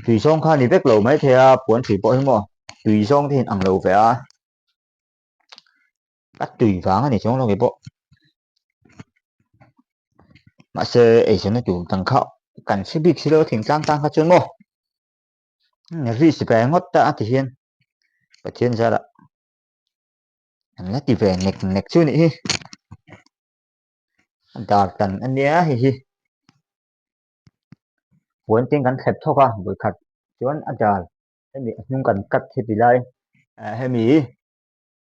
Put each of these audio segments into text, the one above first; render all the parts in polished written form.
Tui zawng kha ni vek lo mai thei a, puan hrui pawh hi maw tui zawng te hian ang lo ve a. Ka tui vang a ni chuang lo nge pawh. Mahse eizawnna tur dang kha kan hre bik si lo thingtlang tang kha chuan maw. Risk ve ngawt ta a ti hian Pathian zarah an la ti ve nek nek chu nih hi. A dar tan a nia hei hi. Puan te kan thlep thawk a vawikhat chuan a dar hemi a hnung kan cut heti lai hemi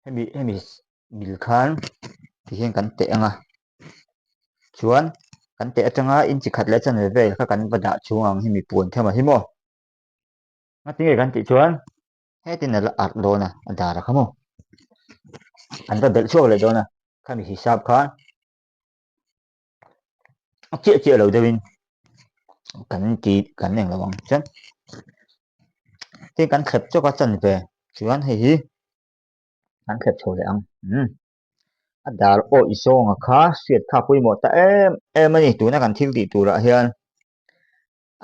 hemi hemi mil khan ti hian kan teh ang a chuan kan teh atanga inchi khat leh chanve vel kha kan va dah chhung ang hemi puan thema hi maw ngatinge kan tih chuan hetin a la arh dawn a a dar a kha maw an va belh chhuak leh dawn a khami hisap khan a chiah chiah lo deuhin kan ti kan eng lo ang chuan tin kan thlep chawk a chanve chuan hei hi kan thlep chho leh ang um a dar awih zawnga kha hriat kha pawimawh ta em em a ni tuna kan thil tih turah hian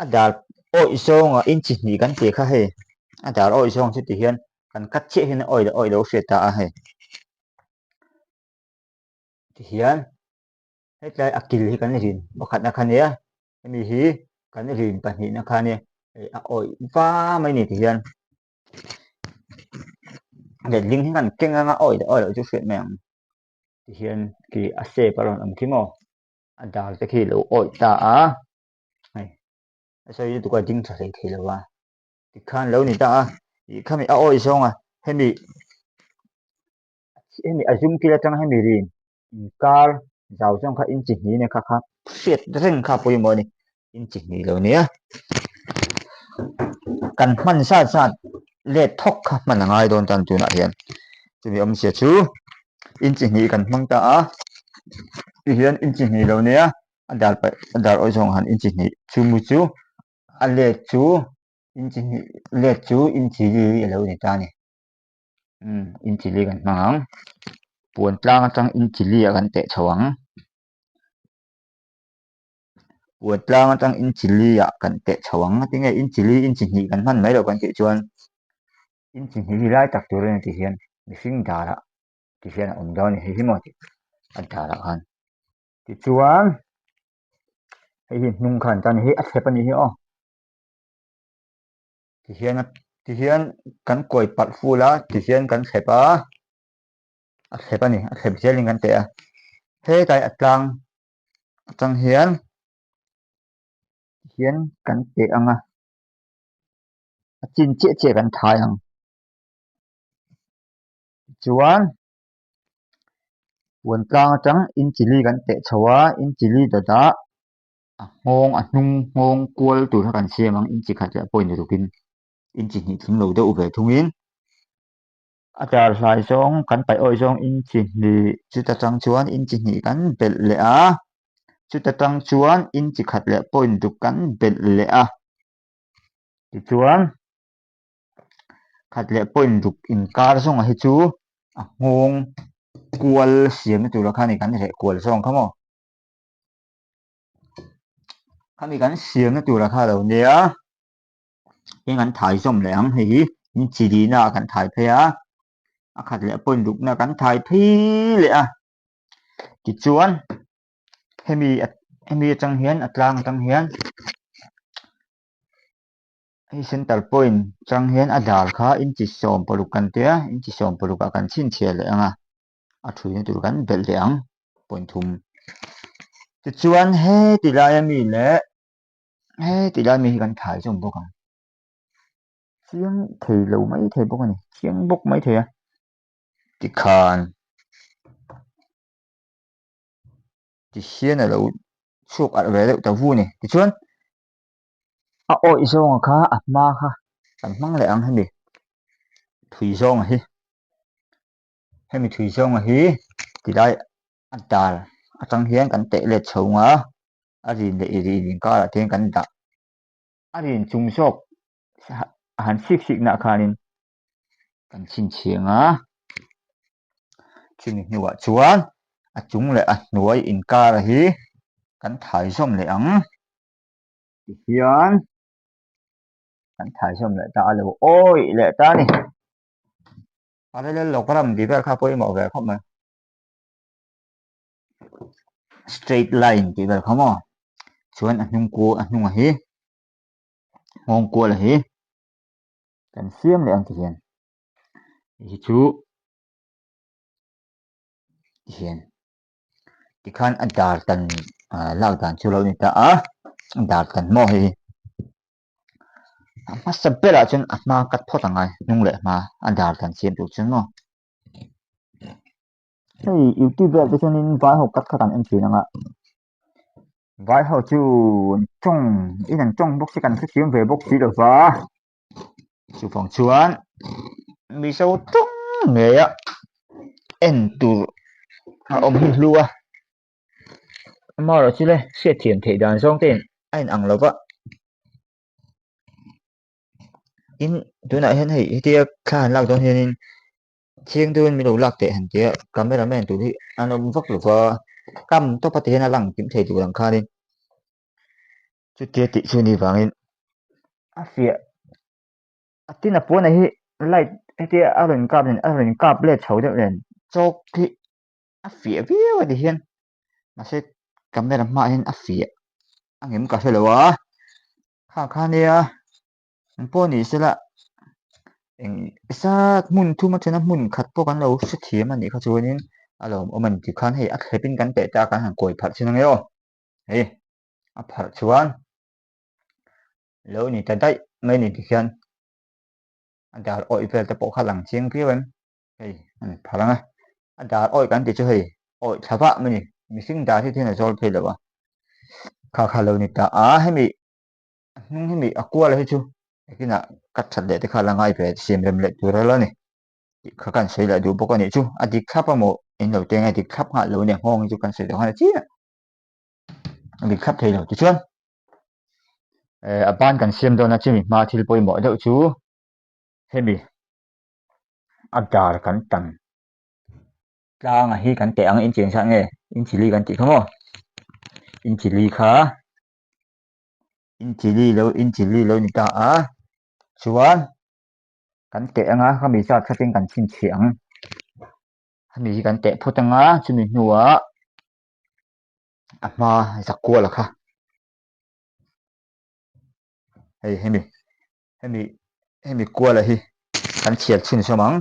a dar awih zawnga inchi hnih kan tih kha hei a dar awih zawng chu ti hian kan cut chiah hian a awih leh awih lo hriat ta a hei tihian hetlai a kil hi kan rin pakhatna kha nia hemi hi kan rin pahnihna kha nia hei a awih va mai ni tihian letling hi kan keng anga awih leh awih loh chu hriat mai ang tihian khi a shape a rawn awm khi maw a dar te khi lo awih ta a hei a sawi lutuk a ding tha hlei thei lo a tikhan lo ni ta a ih khami a awih zawng a hemi hemi a zum kil atanga hemi rin inkar zau zawng kha inchi hnih nen kha kha hriat reng kha pawimawh a ni inchi hnih lo nia kan hman zat zat let thawk kha hman a ngai dawn tan tunah hian chumi awmzia chu inchi hnih kan hmang ta a tihian inchi hnih lo nia a dar paih a dar awih zawng han inchi hnih chumi chu a let chu inchi hnih let chu inchi li a lo ni ta a ni. Umm inchili kan hmang ang puan tlang atang inchili ah kan teh chho ang puan tlang atang inchili ah kan teh chho ang tinge inchili inchi hnih kan hman mai loh kan tih chuan inchi hnih hi lai tak tur a ni tih hian mihring darah ti hian a awm dawn a ni hei hi maw tih a darah khan tichuan hei hi hnung khan tan hei a thlep a nih hi aw. Tihian a tihian kan kawi palh ful a tihian kan thlep a a thlep a ni a thlep zelin kan teh a hetlai a tlang atang hian tihian kan teh ang a a chin chiah chiah kan thai ang tichuan huan tlang atang inchili kan teh chho a inchili dawtah a nghawng a hnung nghawng kual tur kha kan siam ang inchi khat leh point rukin inchi hnih tling lo deuh ve thungin a dar hlai zawng kan paih awih zawng inchi hnih chuta tang chuan inchi hnih kan belh leh a chuta tang chuan inchi khat leh point ruk kan belh leh a tichuan khat leh point ruk inkar zawnga hi chu a nghawng kual siamna tura kha a ni kan reh kual zawng kha maw. Khami kan siamna tura kha lo nia heng an thai zawm leh ang hei hi in chi dina ah kan thai phei a a khat leh point rukna kan thai phei leh a tichuan hemi hemi atang hian a tlang atang hian hei center point atang hian a dar kha inchi 16 kan tia inchi 16 ah kan chhinchhiah leh ang a. a thuina tur kan belh leh ang point thum tichuan heti laia mi leh heti laia mi hi kan thai zawm bawk ang chiang thei lo mai thei bawk a ni chiang bawk mai thei a tikhan tihian a lo chhuak alh ve deuh ta vu a ni tichuan a awih zawnga kha a hma kha kan hmang leh ang hemi thui zawnga hi. Hemi thui zawnga hi tilai a dar atang hian kan teh let chho nga a rin leh i rin inkarah te hian kan dah a rin chung zawk a han sik sik nah khanin kan chhinchhiah ang a chumi hnuah chuan a chung leh a hnuai inkar hi kan thai zawm leh ang tihian. Kan thai zawm leh ta a lo awih leh ta a ni. Parallelogram tih vel kha pawimawh ve khawp mai. Straight line tih vel kha maw? Chuan a hnung kual a hnungah hi nghawng kual hi kan siam leh ang ti hian hei hi chu ti hian tikhan a dar tan lak dan chu lo ni ta a a dar tan maw hei hi a hmasa berah chuan a hma cut phawt ang a hnung leh hma a dar tan siam tur chuan maw. Hei youtube vel te chuanin vai ho cut kha kan en thin ang a vai ho chu an tawng in an tawng bawk si kan hrethiam ve bawk si lo va chuvang chuan mizo tawng ngei a en tur a awm hi hlu a amaherawhchu le hriatthiam theih dan zawng te in a in ang lo va tin tunah hian hei hetia thla han lak dawn hianin. Chiang deuhin min lo lak teh han tia camera man tur hi an awm vak lo va, kam tawp a ti hian a lang kim thei tur ang khanin chutia tih chu ni vangin a fiah a tin a puan hi light hetia a rawn kap nen a rawn kap let chho deuh nen chawk hi a fiah viau a ti hian mahse camera hmaah hian a fiah a ngem ka hre lo a kha kha nia. Eng pawh ni sela eng zat hmun thum a then a hmun khat pawh kan lo hrethiam a nih kha chuanin a lawmawm a ni tih khan hei a thlep in kan teh ta kan han kawi pharh chin ange aw hei a pharh chuan lo ni ta daih mai ni ti khian a dar awih vel te pawh kha lang chiang viau em hei a ni pharh ang a a dar awih kan tih chu hei awih thla vah mai ni mihring dar hi thian a zawl phei lo a kha kha lo ni ta a hemi A hnung hi mi a kual hi chu nakinah ka that leh te kha la ngai ve siam rem leh tur alo ni tih kha kan sawi leh duh bawk a nih chu a dik thlap a maw in lo teng a dik thlap nghal lo nia nghawng hi chu kan sawi loh khan a chiah a dik thlap thei lo tichuan eh a ban kan siam dawn a chumi hma thil pawimawh deuh chu hemi a dar kan tan tlanga hi kan teh ang inchi engzat nge inchi li kan tih kha maw inchi li kha. Inchili lo inchili lo ni ta a chuan kan teh anga khami zat kha ten kan chhinchhiah ang hemi hi kan teh phawt anga chumi hnuah a hma zakuala kha hei hemi hemi hemi kuala hi kan chhiar chhunzawm ang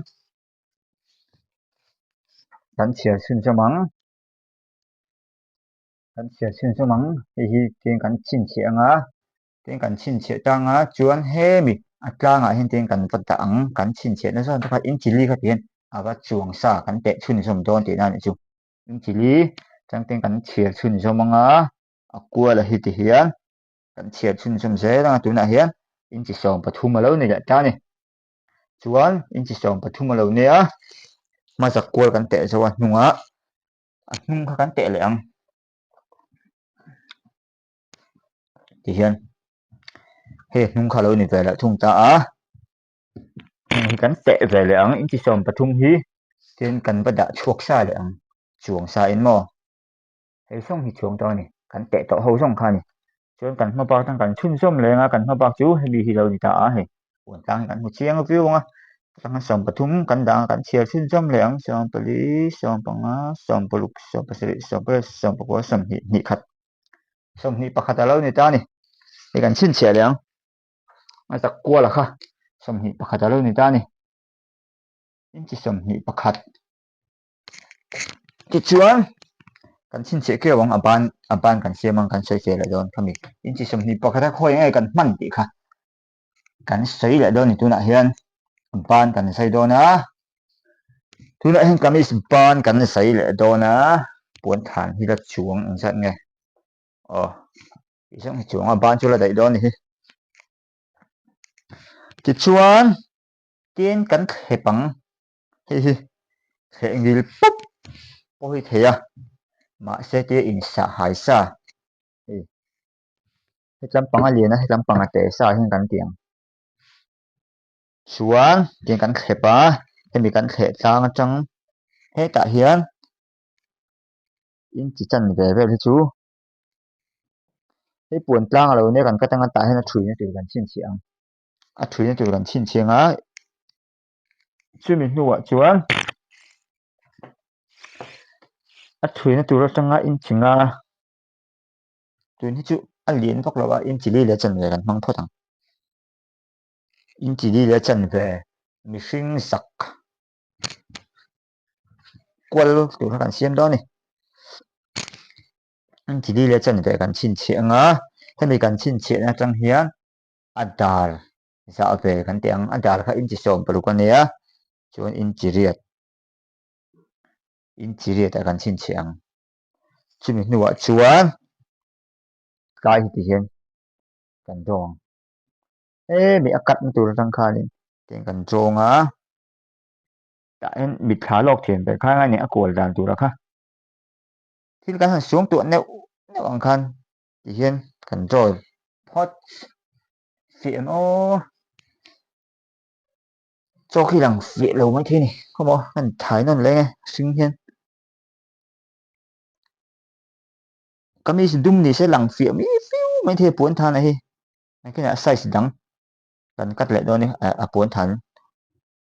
kan chhiar chhunzawm ang. Kan chhiar chhin zawm ang hei hi tin kan chhinchhiah ang a tin kan chhinchhiah tang a chuan hemi a tlangah hian tin kan va dah ang kan chhinchhiah na zawn takah inchili kha ti hian a va chuang sa kan teh chhun zawm dawn tihna a nih chu inchili chang ten kan chhiar chhun zawm ang a a kual a hi ti hian kan chhiar chhun zawm zel ang a tunah hian inchi 13 a lo ni leh ta a ni chuan inchi 13 a lo nia hmazak kual kan teh zo a hnungah. A hnung kha kan teh leh ang ti hian hei hnung kha lo ni ve leh thung ta a hnung hi kan teh ve leh ang inchi 13 hi tin kan va dah chhuak sa leh ang chuang sa in maw hei sawng hi chuang tawh a ni kan teh tawh ho zawng kha a ni chuan kan hma bak atang kan chhunzawm leng a kan hma bak chu hemi hi lo ni ta a hei huan tlang hi kan hmu chiang viau ang a chutah 13 kan dah ang a kan chhiar chhunzawm leh ang 14 15 16 17 18 19 20 hnih khat 21 a lo ni ta a ni hei kan chhinchhiah leh ang a zak kual a kha 21 a lo ni ta a ni inchi 21 Tichuan kan chhinchhiah keuh ang a ban a ban kan siam ang kan sawi feh leh dawn khami inchi 21 a khawi nge kan hman tih kha kan sawi leh dawn a ni tunah hian ban kan sawi dawn a tunah hian kamis ban kan sawi leh dawn a puan than hi la chuang engzat nge aw tih zawng hi chuang a ban chu la daih dawn a ni hi tichuan tin kan thlep ang. Hei hi thleh ngil pawp pawh hi thei a mahse tia insah hai sa hei hetlam panga lian a hetlam panga te sa hian kan ti ang chuan tiang kan thlep a hemi kan thleh tlang atang hetah hian inchi chan ve vel hi chu hei puan tlang a lo nia kan cut anga tah hian a thuina tur kan chhinchhiah ang. A thuina tur kan chhinchhiang a, chumi hnuah chuan a thuina tur atanga inchi nga tun hi chu a lian vak lo a inchi li leh chanve kan hmang phawt ang inchi li leh chanve mihring zak kual tur kha kan siam dawn a ni inchi li leh chanve kan chhinchhiah anga hemi kan chhinchhiahna atang hian a dar zah ve kan tih ang a dar kha inchi 60 a nia chuan inchi riat inchi riat ah kan chhinchhiah ang chumi hnuah chuan tlai hi ti hian kan dawng ang hemi a cut na tur atang khanin tiang kan dawng a tah hian mitthla lawk thiam ber kha a ni a kual dan tura kha thil kan han suang tuah neuh neuh ang khan ti hian kan draw phawt fiah em aw chaw khi lang fiah lo mai thei a ni khawmaw kan thai nawn leng e hring hian kamis dum ni se lang fiah mi fiu mai thei a puan than a hi engtin a size dang kan cut leh dawn a ni a puan than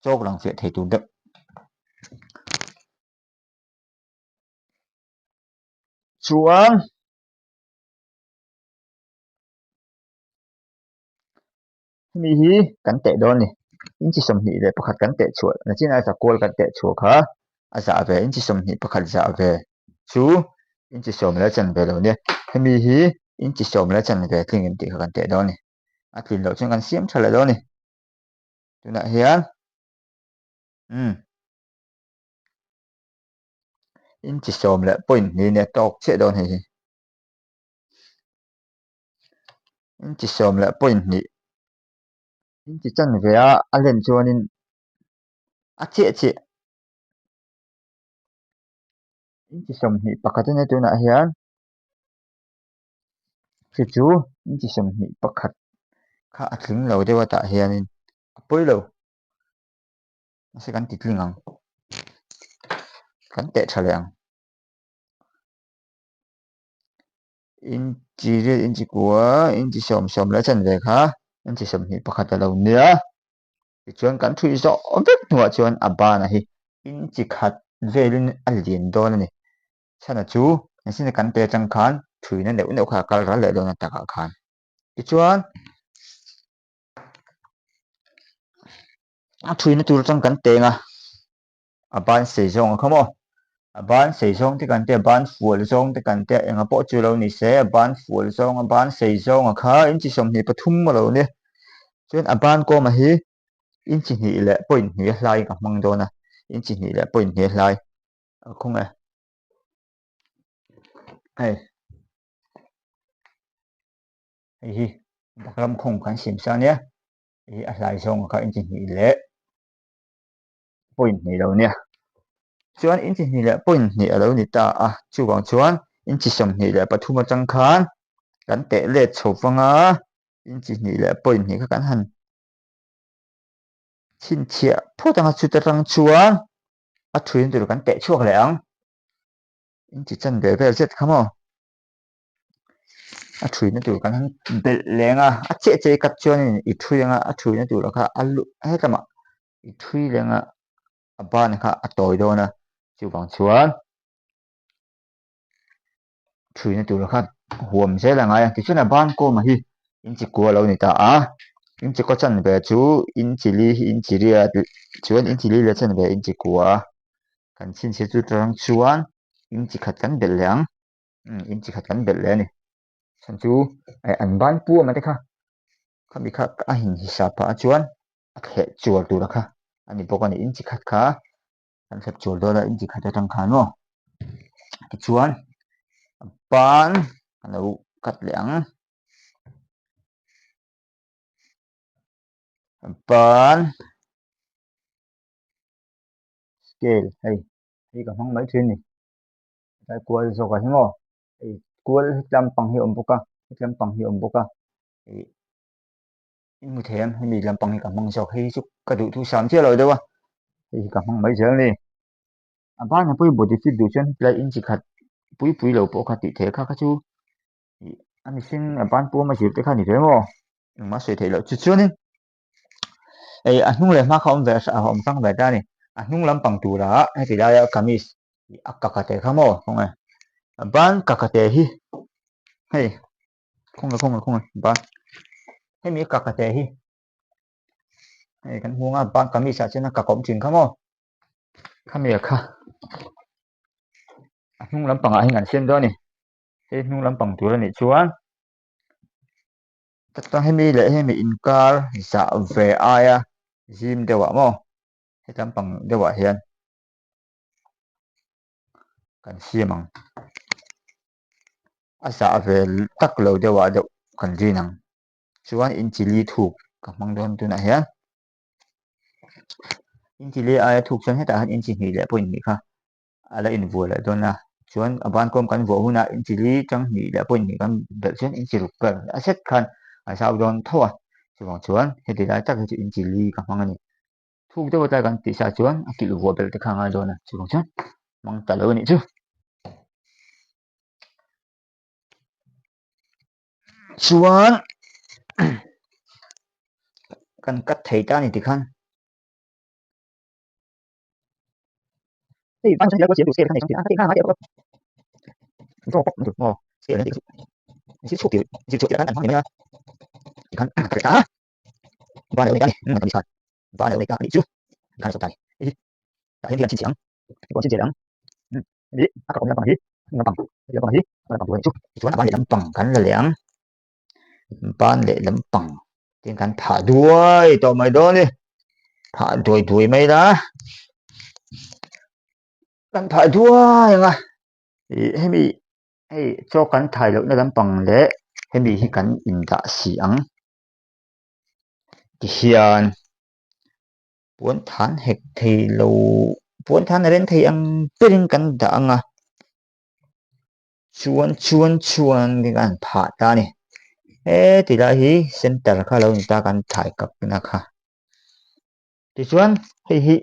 chawk lang fiah thei tur deuh. Chuan hemi hi kan teh dawn a ni inchi 21 kan teh chhuah nachin a zakual kan teh chhuah kha a zah ve inchi 21 zah ve chu inchi sawm leh chanve lo nia hemi hi inchi sawm leh chanve tling em tih kha kan teh dawn a ni a tlin loh chuan kan siam tha leh dawn a ni tunah hian umm inchi sawm leh point hnih nia tawk chiah dawn hei hi inchi sawm leh point hnih inchi chanve a a len chuanin a chiah chiah inchi 21 a nia tunah hian chu chu inchi 21 kha a tling lo deuh a tah hianin a pawi lo. Mahse kan ti tling ang. Kan teh tha leh ang. Inchi riat inchi kua inchi sawm sawm leh chanve kha inchi 21 a lo nia. Tichuan kan thui zawh vek hnuah chuan a bana hi inchi khat velin a lian dawn a ni. Chhana chu engtin kan te atang khan thuina neuh neuh kha a kal ral leh dawn a takah khan. Tichuan a thuina tur atang kan teng a a ban sei zawng a kha maw a ban sei zawng te kan tia a ban fual zawng te kan tia enga pawh chu lo ni se a ban fual zawng a ban sei zawng a kha inchi 23 a lo nia chuan a ban kawma hi inchi hnih leh point hnih a hlai ka hmang dawn a inchi hnih leh point hnih a hlai a khung e hei hei hi bakram khung kan siam sa nia hei hi a hlai zawng kha inchi hnih leh point hnih lo nia chuan inchi hnih leh point hnih a lo ni ta a chuvang chuan inchi 23 atang khan kan teh let chho vang a inchi hnih leh point hnih kha kan han chhinchhiah phawt ang a chuta tang chuan a thuin tur kan teh chhuak leh ang inchi chanve vel zet kha maw a thuina tur kan han belh leng a a chiah chei kat chuanin i thui anga a thuina tur kha a lu hetlama i thui leng a a ban kha a tawi dawn a chuvang chuan thuina tur kha huam zel a ngai a tichuan a ban kawma hi inchi kua lo ni ta a inchi kaw chanve chu inchi li hi inchi riat chuan inchi li leh chanve inchi kua kan chhinchhiah chu tang chuan inchi khat kan belh leh ang. Inchi khat kan belh leh a ni chhan chu an ban pu awm te kha khami kha a in hisap phah a chuan a thleh chuar tur a kha a ni bawk a ni inchi khat kha kan thlep chuar dawn a inchi khat atang khan maw tichuan a ban a lo cut leh ang a ban scale hei hei ka hmang mai thin a ni. Tlai kual zawk ah hi maw hei kual hetlam pang hi a awm bawk a hetlam pang hi a awm bawk a ih i hmu thei ang hemi lampang hi ka hmang zawk hei hi chu ka duh thu sam chiah lo deuh a hei hi ka hmang mai zel a ni a banah pawh hi body fit duh chuan hetilai inchi khat pui pui lo pawh kha tih theih kha kha chu ih a mihring a ban pawm a zir te kha a ni ve maw engmah sawi theih loh chu chuanin. Ei a hnung leh hma kha awm ve a awm hrang ve ta a ni. A hnung lampang tura heti laia kamis a kakate kha maw khawnge a ban kakate hi hei khawnge khawnge khawnge ban hemi a kakate hi hei kan hmu anga ban kamis ah chuan a kak awm thin kha maw khami a kha a hnung lampangah hian kan siam dawn a ni hei hnung lampang tur a nih chuan Chutah hemi leh hemi inkar zah ve aia zim deuhah maw hetlam pang deuhah hian kan siam ang. A zah ve tak lo deuhah deuh kan rin ang. Chuan inchi li thuk ka hmang dawn tunah hian. Inchi li aia thuk chuan hetah hian inchi hnih leh point hnih kha a la invuah leh dawn a chuan a ban kawm kan vuah hunah inchi li chang hnih leh point hnih kan belh chuan inchi ruk vel a set khan a zau dawn tho a chuvang chuan heti lai tak hi chu inchi li ka hmang a ni thuk deuh atlai kan tih sa chuan a kilh vuah belh te kha a ngai dawn a chuvang chuan hmang ta lo a nih chu. Chuan kan cut thei ta a ni tikhan. Ban leh lampang tin kan phah duai tawh mai dawn a ni phah duai duai mai la kan phah duai ang a ih hemi hei chaw kan thai lohna lampang leh hemi hi kan indah si ang tihian puan than hek thei lo puan than a ren thei ang berin kan dah ang a. Chuan chuan chuan ding an phah ta a ni. He ti lai hi center kha lo ni ta kan thai kap na kha. Tichuan hei hi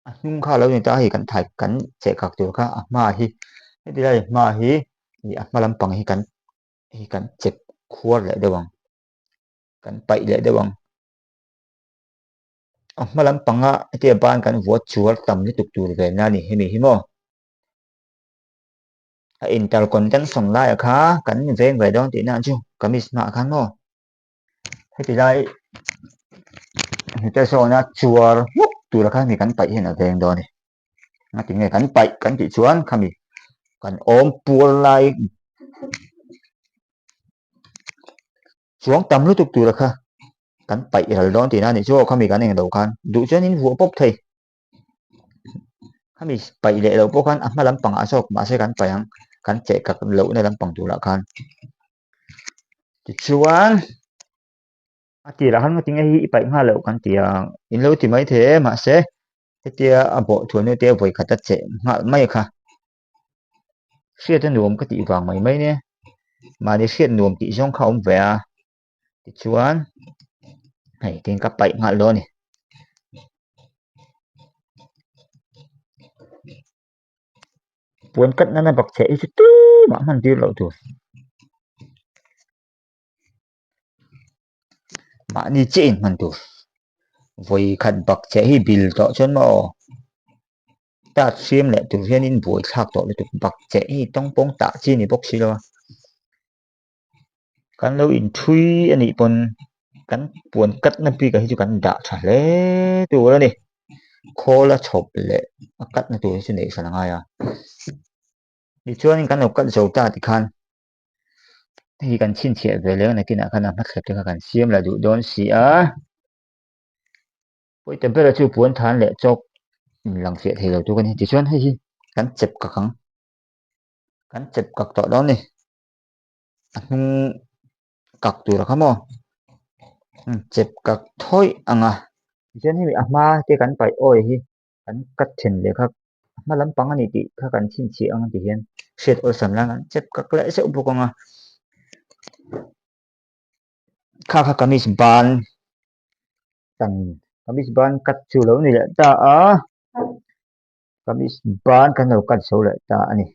a hnung kha lo ni ta hei kan thai kan cheh kak tur kha a hma hi heti lai hma hi a hma lampang hi kan hei kan chep khuar leh deuh ang kan paih leh deuh ang. A hma lampanga hetia ban kan vuah chuar tam lutuk tur ve na a ni hemi hi maw. A intercontention laia kha kan veng ve dawn tihna chu kamis hmaah khan maw heti lai hnute sawna chuar hmuk tura khan mi kan paih hian a veng dawn a ni ngatinge kan paih kan tih chuan khami kan awm puar lai chuang tam lutuk tura kha kan paih ral dawn tihna a nih chu aw khami kan englo khan duh chuan in vuah pawp thei. Khami paih leh loh pawh khan a hma lampang ah zawk mahse kan paih ang kan cheh kak lohna lampang turah khan tichuan a tirah khan ngatinge hi i paih nghal loh kan ti a in lo ti mai thei e mahse hetia a bawh thuah hnu te vawi khat a cheh nghal mai kha hriat a nuam ka tih vang mai mai nia mahni hriat nuam tih zawng kha a awm ve a. Tichuan hei tin ka paih nghal dawn a ni. Puan kat nana bak cheh hi chu tumah hman tir loh tur. Mahni chiah in hman tur. Vawi khat bak cheh hi bil tawh chuan maw tat hriam leh tur hianin buai thlak tawh lutuk bak cheh hi tawngpawng tah chi ni bawk si lo a. Kan lo inthui a nih pawn kan puan katna bik ah hi chu kan dah tha hle tur a ni. Khawl a chhawp leh a katna tur hi chu neih hran a ngai a. Tichuanin kan lo kat zo ta tikhan hei kan chhinchhiah ve leh a nakinah khan a hmathlep te kha kan siam la duh dawn si a. Pawite bera chu puan than leh chawk inlang fiah thei lo tur ka ni. Tichuan hei hi kan chep kak ang. Kan chep kak tawh dawn a ni. A hnung kak tur a kha maw chep kak thawih ang a tichuan hemi a hma te kan paih awi hi kan cut then leh kha a hma lampang a ni tih kha kan chhinchhiah ang ti hian hriat awlsam nan kan chep kak leh zeuh bawk ang a kha kha kamis ban tan kamis ban cut chu lo ni leh ta a kamis ban kan lo cut zo leh ta a ni.